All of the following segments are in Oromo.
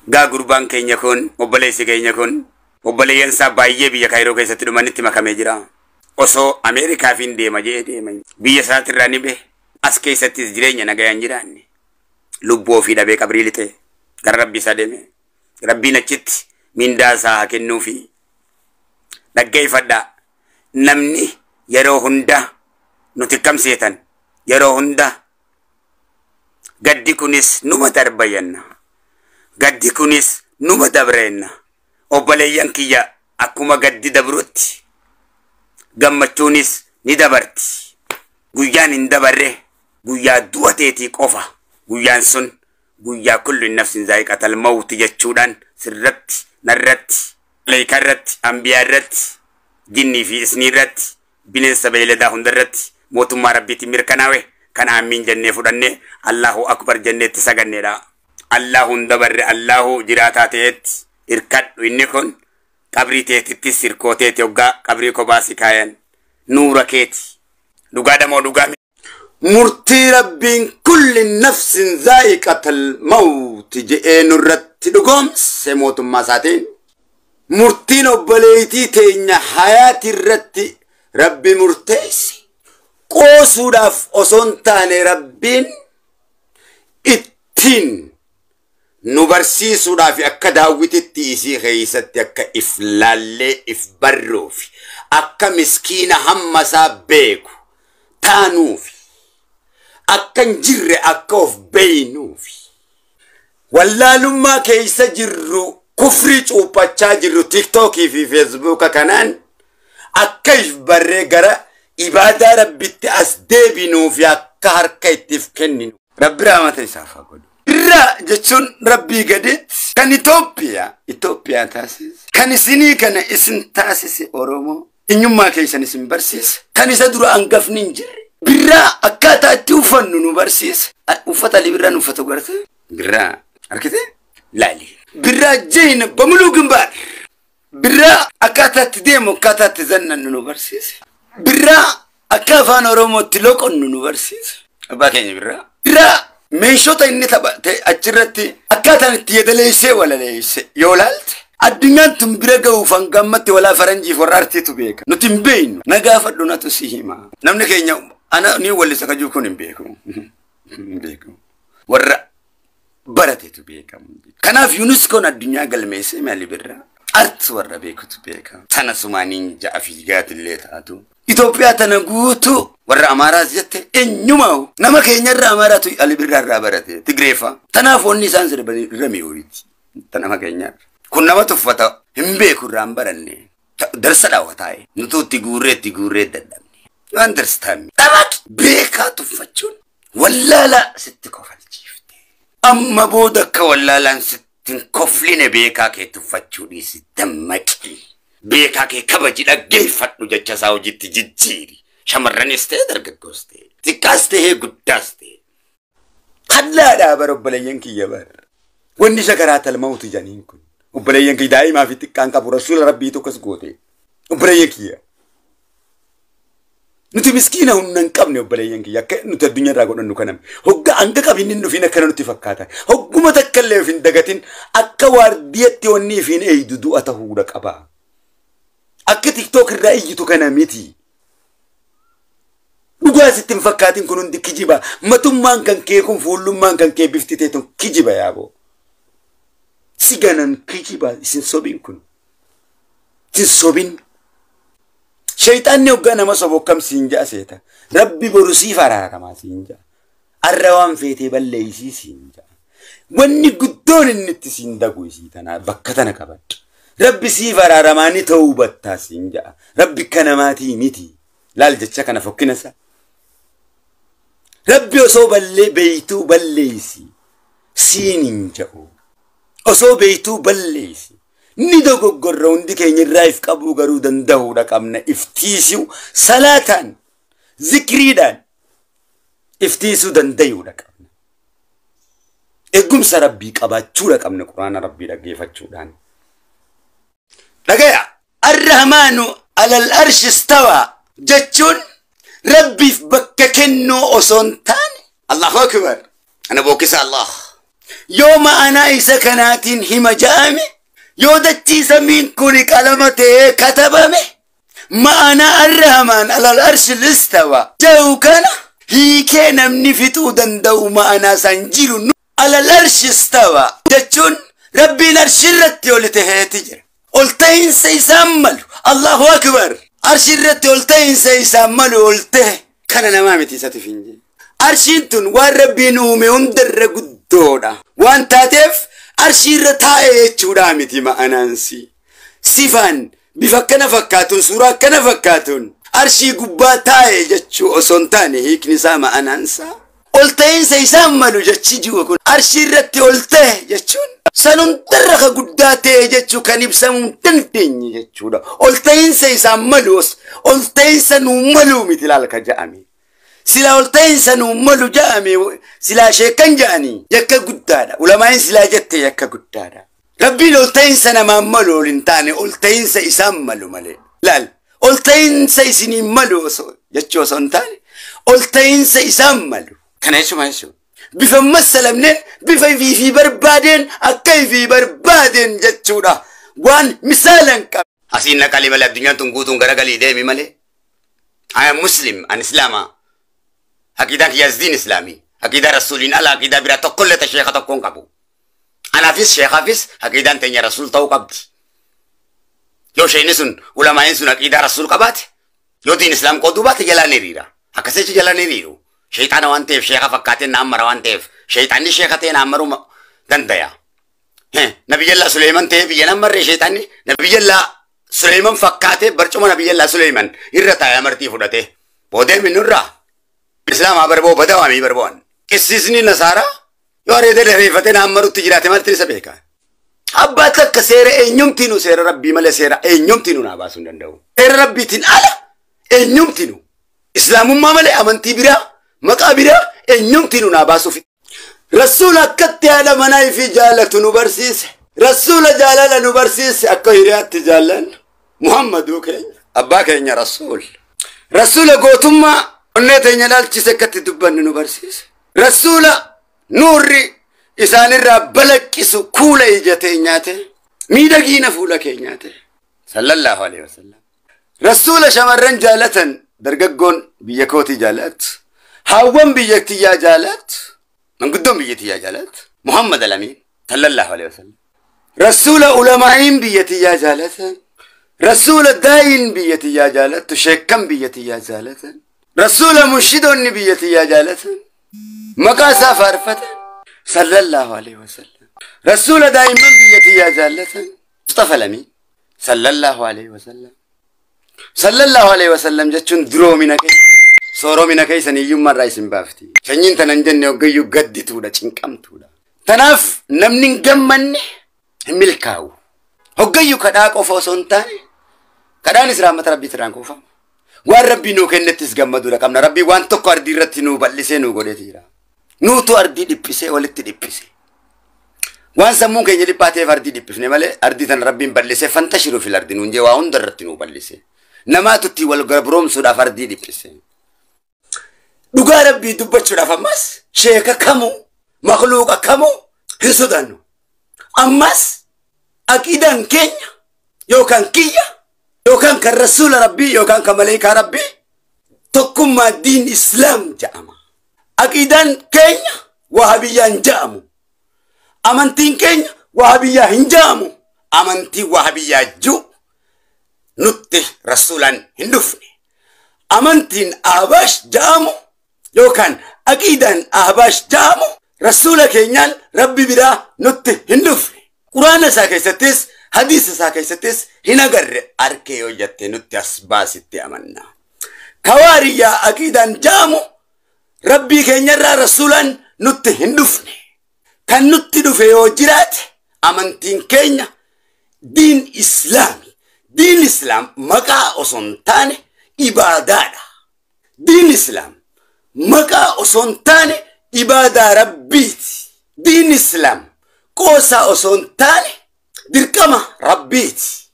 Gaa gurbaan keenya kun, obboleessi keenya kun, obboleeyyan isaa baay'ee biyya Kaayiroo keessatti dhumanitti makamee jira. Osoo Ameerikaaf hin deema jee deema. Biyya isaatirraa ni bahe. As keessattis jireenya nagayaan jiraanne. Lubbuu ofii dhabee qabrii lixee gara rabbi isaa deeme. Rabbiin achitti mindaa isaa haa kennuufi. Dhaggeeffadhaa. Namni yeroo hunda nuti kam seetan, yeroo hunda gaddi kunis numa darba jenna. Gaddi kunis numa dabra jenna. Obboleeyyan kiyya, akkuma gaddi dabrutti gammachuunis ni dabarti. Guyyaan hin dabarre guyyaa du'a teetii qofa. Guyyaan sun guyyaa kullu nafsin zaa'iqatal mawti jechuudhaan sirratti, narratti, maleekaa irratti, ambiyaa irratti, jinnii fi isnii irratti, bineensa beeyladaa hunda irratti mootummaa rabbiitiin mirkanaawe kan aamiin jennee fudhannee Allahu akbar jennee itti saganneedha. Allahu hin dabarre, Allahu jiraataa ta'etti hirkadhu. Inni kun qabrii teetittis hirkoo teeti, hoggaa qabrii kophaa si kaayan nuura keeti. Dhugaadha moo dhugaa? Murtii rabbiin kulli nafsin zaa'iqatal mawti je'ee nurratti dhugoomse mootummaa isaatiin. Murtiin obboleettii teenya hayaati irratti rabbi murteesse. Qoosuudhaaf osoo hin taane, rabbiin ittiin nu barsiisuudhaaf, akka daawwititti isii keessatti akka if laallee if barruufi, akka miskiina hamma isaa beeku taanuufi, akka hin jirre akka of beeynuufi. Wallaalummaa keessa jirru, kufrii cuuphachaa jirru TikTokii fi Facebooka kanaan akka if barree gara ibaadaa rabbitti as deebinuufi akka harka ittiif kenninu. Rabbi rahmata isaaf haa godhu. Irraa jechuun rabbii gaditti kan Itoophiyaa Itoophiyaa taasise. Kan isinii kana isin taasise Oromoo. Eenyummaa keessan isin barsiise. Kan isa dura hangafni hin jirre. Birraa akkaataa itti uffannu nu barsiise. Uffata Ali Birraan uffatu garte? Birraa argite? Laali. Birraa jeena በሙሉ ግንባር. Birraa akkaataa itti deemu, akkaataa itti zannannu nu barsiise. Birraa akka afaan Oromootti loqonnu nu barsiise. Abbaa keenya Birraa. Birraa meeshota inni taphate achirratti akkaataan itti yedaleessee walaleesse yoo laalte, addunyaan tun bira ga'uuf hanga ammatti walaa faranjiif warra artiitu beeka. Nuti hin beeknu. Na gaafadhu, natu si hima. Namni keenya ana ni wallisa kajuu kun hin beeku. Hin beeku. Warra baratetu beekamu. Kanaaf UNESCOon addunyaa galmeessee maali Birraa? Art warra beekutu beeka. Tana sumaaniin ja'a fiigaatillee taatu. Itoophiyaa tana guutuu warra Amaaraas jette eenyumaa nama keenyarra Amaaraatu Ali Birraa irraa barate, Tigreeffa. Tanaaf wanni isaan sirbanii irra mi'ooriti. Nama keenyarra. Kun nama tuffata, hin beeku, irraa hin baranne. Darsa dhaawwataa'e. Nutu itti guurree itti guurree dadhabne. Waan darsitaan taphatu beekaa tuffachuun wallaalaa sitti kofalchiifte. Amma booda akka wallaalaan sitti hin kofline beekaa kee tuffachuu dhiisi, dammaqi. Beekaa kee kabaji, dhaggeeffadhu, jecha isaa hojiitti jijjiiri. Shamarranis ta'e dargaggoos ta'e, xiqqaas ta'e guddaas ta'e. Hallaadhaa bara, obboleeyyan kiyya bara. Wanni shakaraatal mawti janiin kun. Obboleeyyan kiyya, daa'imaa fi xiqqaan qabu rasuula rabbii tokkos goote. Obboleeyyan kiyya. Nuti miskiina humna hin qabne, obboleeyyan kiyya, akka nuti addunyaa irraa godhannu kanam. Hogga hanga qabinni hin dhufin akkana nutti fakkaata. Hogguma takka illee of hin dagatin, akka waardiyatti wanni ifiin eeydu du'a ta'uudha qaba. Akka TikTok irraa iyyitu kana miti. Dhugaa sitti hin fakkaatin, kun hundi kijiba. Matummaan kan kee kun, fuullummaan kan kee, bifti teetun kijiba yaaboo. Si ganan kijiba, isin sobin kun. Isin sobin. Shayxaanni hoggaa nama sobu akkam siin ja'a seeta? Rabbi boru siif araaramaa siin ja'a. Arra waan feetee balleeysii siin ja'a. Wanni guddoon inni itti siin dagu isii tanaa, bakka tana qabadhu. Rabbi siif araaramaa, ni ta'uu battaa siin ja'a. Rabbi akka namaatii miti. Laal jecha kana, fokkina isaa. Rabbi osoo ballee beeytuu balleeysi siin hin ja'u. Osoo beeytuu balleeysi. Ni dogoggorra hundi keenya, irraa if qabuu garuu danda'uudha qabna. Iftiisuu salaataan, zikriidhaan iftiisuu danda'uudha qabna. Eegumsa rabbii qabaachuudha qabna, quraana rabbii dhaggeeffachuudhaan. Dhagaya, Arrahmaanu alal arshi istawaa jechuun rabbiif bakka kennuu osoo hin taane, Allahu akbar, ana bookisa Allah. Yoo ma'anaa isa kanaatiin hima ja'ame, yoo dachii samiin kun qalama ta'ee katabame, ma'anaa arrahmaan alal arshi istawa jedhu kana hiikee namni fixuu danda'u ma'anaa san jiru. Alal arshi istawa jechuun Rabbiin arshirratti ol taheeti jira. Ol tahinsa isaan malu, Allahu akbar. Arshirratti ol tahinsa isaan malu ol tahe kana namaa miti isatiif hin jee. Arshiin tun waan Rabbiin uume hundarra guddoodha. Waan taateef arshiirra taa'e jechuudha miti ma'anaansi. Sifaan bifa akkana fakkaatuun, suuraa akkana fakkaatuun arshii gubbaa taa'e jechuu osoo hin taane hiikni isaa ma'anaansaa. Ol ta'iinsa isaan malu jechi jiru kun arshiirratti ol ta'e jechuun san hundarra ka guddaa ta'e jechuu kan ibsamuu hin dandeenye jechuudha. Ol ta'iinsa isaan malu ol ta'iinsa nuu maluu miti ilaal ka ja'ame. Silaa ol ta'iinsa nuu malu ja'ame silaa sheekan ja'anii yakka guddaadha. Ulamaa'in silaa jette yakka guddaadha. Rabbiin ol ta'iinsa namaan malu ol hin taane ol ta'iinsa isaan malu malee. Laal ol ta'iinsa isiniin malu jechuu osoo hin taane ol ta'iinsa isaan malu. Kana jechuun maal jechuudha? Bifa massalamneen, bifa ifii barbaadeen, akka ifii barbaadeen jechuudha. Waan misaalan qabu. Asiin naqalii malee addunyaan tun guutuun garagalii deemi malee. I am Muslim, an Islaama. Aqiidaan kiyyaas diin Islaamii. Aqiidaa Rasuuliin ala aqiidaa biraa tokkollee ta sheeka tokkoon qabu. Anaafis sheekaafis aqiidaan teenya Rasuul ta'uu qabdi. Yoo sheekni sun ulamaa'in sun aqiidaa Rasuul qabaate, yoo diin Islaam qooduu baate jalaan hiriira. Akkasitti jalaan hiriiru. Sheexaana waan ta'eef sheeka fakkaateen naan mara waan ta'eef sheexaanni sheeka ta'e naan maruu danda'a. Nabiyyallaa Suleeman ta'ee biyya nan marree sheexaanni Nabiyyallaa Suleeman fakkaatee barcuma Nabiyyallaa Suleeman irra taa'ee amartii fudhate. Boodee minurraa Islaamaa barboo badawaamii barboon. Qissisni Nasaaraa yoo areeda dheereffatee naan marutti jiraate maaltu isa beeka? Abbaa takka seera eenyumtiinuu seera Rabbii malee seera eenyumtiinuu naa baasuu hin danda'u. Seera Rabbiitiin ala eenyumtiinuu Islaamummaa malee amantii biraa maqaa biraa eenyumtiinuu naa baasuuf. Rasuula akkatti haadha manaa fi jaalatu nu barsiise. Rasuula jaalala nu barsiise akka hiriyaatti jaallannu. Muhammaduu keenya abbaa keenya Rasuul. Rasuula gootummaa onnee teenya ilaalchise akkatti dubbannu nu barsiise. Rasuula nuurri isaanirraa balaqqisu kuula ija teenyaa ta'e, miidhagiina fuula keenyaa ta'e. Sallallahu alaihi wasallam. Rasuula shamarran jaalatan dargaggoon biyya kootii jaalatu, haawwan biyya tiyyaa jaalatu, manguddoon biyya tiyyaa jaalatu, Muhammad Alamiin sallallahu alaihi wasallam. Rasuula ulamaa'iin biyya tiyyaa jaalatan, Rasuula daa'iin biyya tiyyaa jaalattu, sheekkan biyya tiyyaa jaalatan, Rasuula munshidoonni biyya tiyyaa jaalatan, maqaa isaa faarfatan sallallahu alaihi wasallam. Rasuula daa'imman biyya tiyyaa jaalatan, Mustafa Alamiin sallallahu alaihi wasallam. Sallallahu alaihi wasallam jechuun duroomina keessan, sooromina keessan hiyyummaarraa isin baafti. Sanyiin tanan jenne hoggayyuu gaddituudha, cinqamtuudha. Tanaaf namni hin gammanne hin milkaa'u. Hoggayyuu kadhaa qofa osoo hin taane kadhaanis rahmata Rabbiitirraan kuufama. Waan Rabbii nuu kennettis gammaduudha qabna. Rabbii waan tokko ardii irratti nuu bal'isee nuu godheeti jira. Nuutu ardii dhiphisee walitti dhiphise. Waan sammuun keenya dhiphaa ta'eef ardii dhiphifne malee ardii tana Rabbiin bal'isee fantashiru fil ardi nuun jee waa hunda irratti nuu bal'ise. Namaatu itti wal gabroomsuudhaaf ardii dhiphise. Dhugaa Rabbii dubbachuudhaaf ammas sheeka kamuu makhluuqa kamuu hin sodaannu. Ammas aqiidaan keenya yookaan kiyya yookaan kan Rasuula Rabbii yookaan kan Maleekaa Rabbii tokkummaa diin Islaam jedhama. Aqiidaan keenya wahabiyyaan jedhamu. Amantiin keenya wahabiyyaa hin jedhamu. Amantii wahabiyyaa jiru nutti Rasuulaan hin dhufne. Amantiin Ahbaash jedhamu yookaan aqiidaan Ahbaash jedhamu Rasuula keenyaan Rabbi biraa nutti hin dhufne. Quraana isaa keessattis hadiisa isaa keessattis hin agarre arkee yoo jette nutti as baasitti amanna. Kawaariyyaa aqiidaan jedhamu Rabbii keenyarraa Rasuulaan nutti hin dhufne. Kan nutti dhufe yoo jiraate amantiin keenya diin Islaami. Diin Islaam maqaa osoo hin taane ibaadaadha. Diin Islaam maqaa osoo hin taane ibaadaa Rabbiiti. Diin Islaam qoosaa osoo hin taane dirqama Rabbiiti.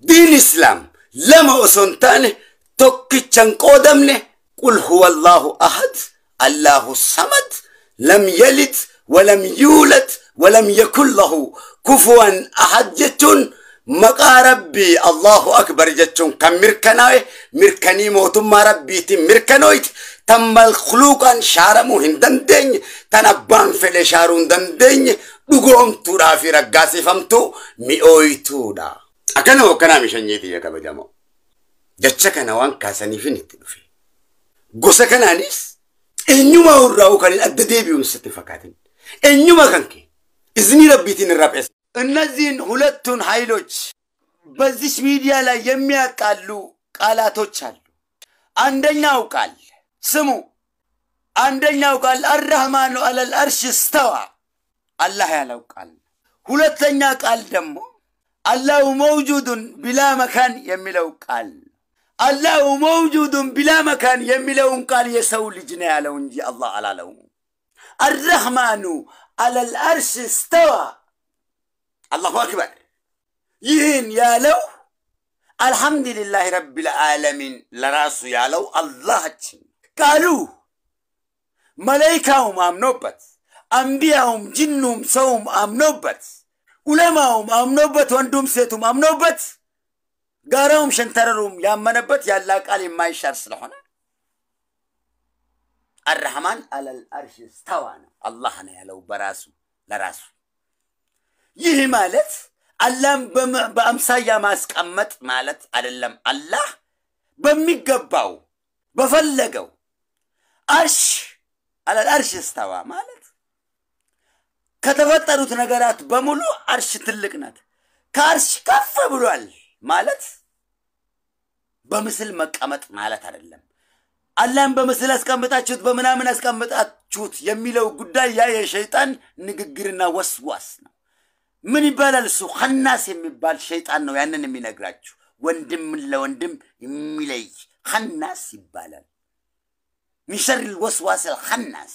Diin Islaam lama osoo hin taane tokkicha hin qoodamne qul huwa Allahu ahad, Allahu samad, lam yalid ولم يولد ولم يكن له كفوا أحد jechuun maqaa Rabbii Allahu Akbar jechuun kan mirkanaa'e mirkanii mootummaa Rabbiitiin mirkanooyte tan makhluuqaan shaaramuu hin dandeenye tan abbaan fedhe shaaruu hin dandeenye dhugoomtuudhaa fi raggaasifamtuu mi'ooytuudha. Akkana hokkanaa mishanyeetii kabajamoo. Jecha kana waan kaasaniifin itti dhufe. Gosa kanaanis eenyumaa irraa kan hin adda deebi'uun sitti fakkaatin. Eenyuma kan kee iznii Rabbiitiin irraa pheessa. እነዚህን ሁለቱን ኃይሎች በዚህ ሚዲያ ላይ የሚያጣሉ ቃላቶች አሉ። አንደኛው ቃል ስሙ፣ አንደኛው ቃል አርራህማኑ አለል አርሽ እስተዋ አላህ ያለው ቃል። ሁለተኛ ቃል ደግሞ አላሁ መውጁዱን ቢላ መካን የሚለው ቃል። አላሁ መውጁዱን ቢላ መካን የሚለውን ቃል የሰው ልጅ ነው ያለው እንጂ አላህ አላለውም። አርራህማኑ አለል አርሽ እስተዋ አላሁ አክበር። ይህን ያለው አልሐምዱሊላህ ረቢል ዓለሚን ለራሱ ያለው አላህችን ቃሉ መላኢካውም አምኖበት፣ አንቢያውም፣ ጅኑም፣ ሰውም አምኖበት፣ ዑለማውም አምኖበት፣ ወንዱም ሴቱም አምኖበት፣ ጋራውም ሸንተረሩም ያመነበት ያላ ቃል የማይሻር ስለሆነ አርራህማን አለል አርሽ እስተዋ ነው አላህ ነው ያለው በራሱ ለራሱ። ይህ ማለት አላህን በአምሳያ ማስቀመጥ ማለት አይደለም። አላህ በሚገባው በፈለገው አርሽ አለል አርሽ እስተዋ ማለት ከተፈጠሩት ነገራት በሙሉ አርሽ ትልቅ ናት፣ ከአርሽ ከፍ ብሏል ማለት በምስል መቀመጥ ማለት አይደለም። አላህን በምስል አስቀምጣችሁት በምናምን አስቀምጣችሁት የሚለው ጉዳይ ያ የሸይጣን ንግግርና ወስዋስ ነው። ምን ይባላል እሱ? ኸናስ የሚባል ሸይጣን ነው ያንን የሚነግራችሁ። ወንድምን ለወንድም የሚለይ ኸናስ ይባላል። ሚን ሸሪል ወስዋስ ኸናስ፣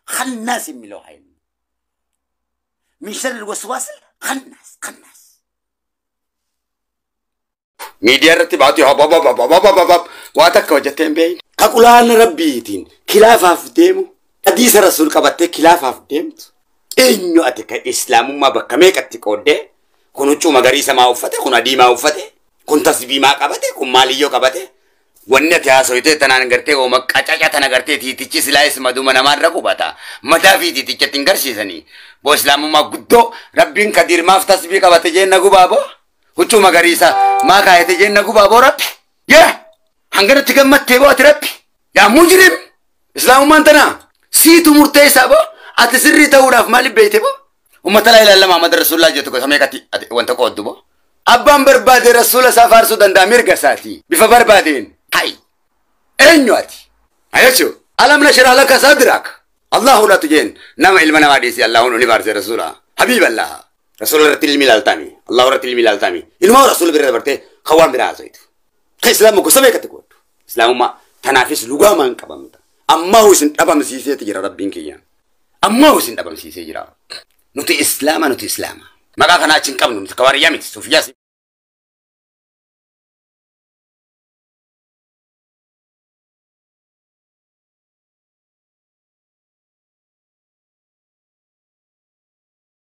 ኸናስ የሚለው ኃይል ነው። ሚን ሸሪል ወስዋስ ኸናስ ኸናስ Miidiyaa irratti baatu waa takka hojjettee hin beekne. Ka quraana Rabbiitiin kilaafaaf deemu, hadiisa Rasuul qabattee kilaafaaf deemtu. Eenyu ati ka islaamummaa bakka meeqatti qooddee kun huccuu magariisa maa uffate, kun adii maa uffate, kun tasbii maa qabate, kun maaliyyoo qabate. Wanni ati haasoyitee tanaan gartee ooma qacaca tana gartee tiitichi silaayis maduma namaarra qubata. Mataa fi tiitichatti hin garsiisanii. Boo islaamummaa guddoo Rabbiin kadiir maaf tasbii qabate jeen na gubaa boo. Huccuu magariisa maa kaayate jeen na gubaa boo Rabbi. Yaa hanganatti gammattee boo ati Rabbi. Yaa mujrim islaamummaan tanaa siitu murteessaa boo ati sirrii ta'uudhaaf maaliif beeyte boo? Uummata laa ilaaha illa Muhammad Rasuulullah jettu gosa meeqatti ati wanta qooddu boo? Abbaan barbaade Rasuula isaa faarsuu danda'a mirga isaati. Bifa barbaadeen. Hai eenyu ati? Ayachuu alam nashrah laka sadrak. Allahu latu jeen nama ilma namaa dhiisi Allahu ni faarse Rasuula. Habiiballah. Rasuula irratti ilmi ilaaltaami. Allahu irratti ilmi ilaaltaami. Ilmaa Rasuula bira dabartee kan waan biraa haasa'itu. Kan islaama gosa meeqatti qooddu. Islaamummaa tanaafis lugaamaan qabamta. Ammaa isin dhabamsiiseeti jira Rabbiin kiyya. Ammaa isin dhabamsiisee jira. Nuti islaama nuti islaama. Maqaa kanaa achi hin qabnu nuti kawaariyyaa miti suufiyyaas.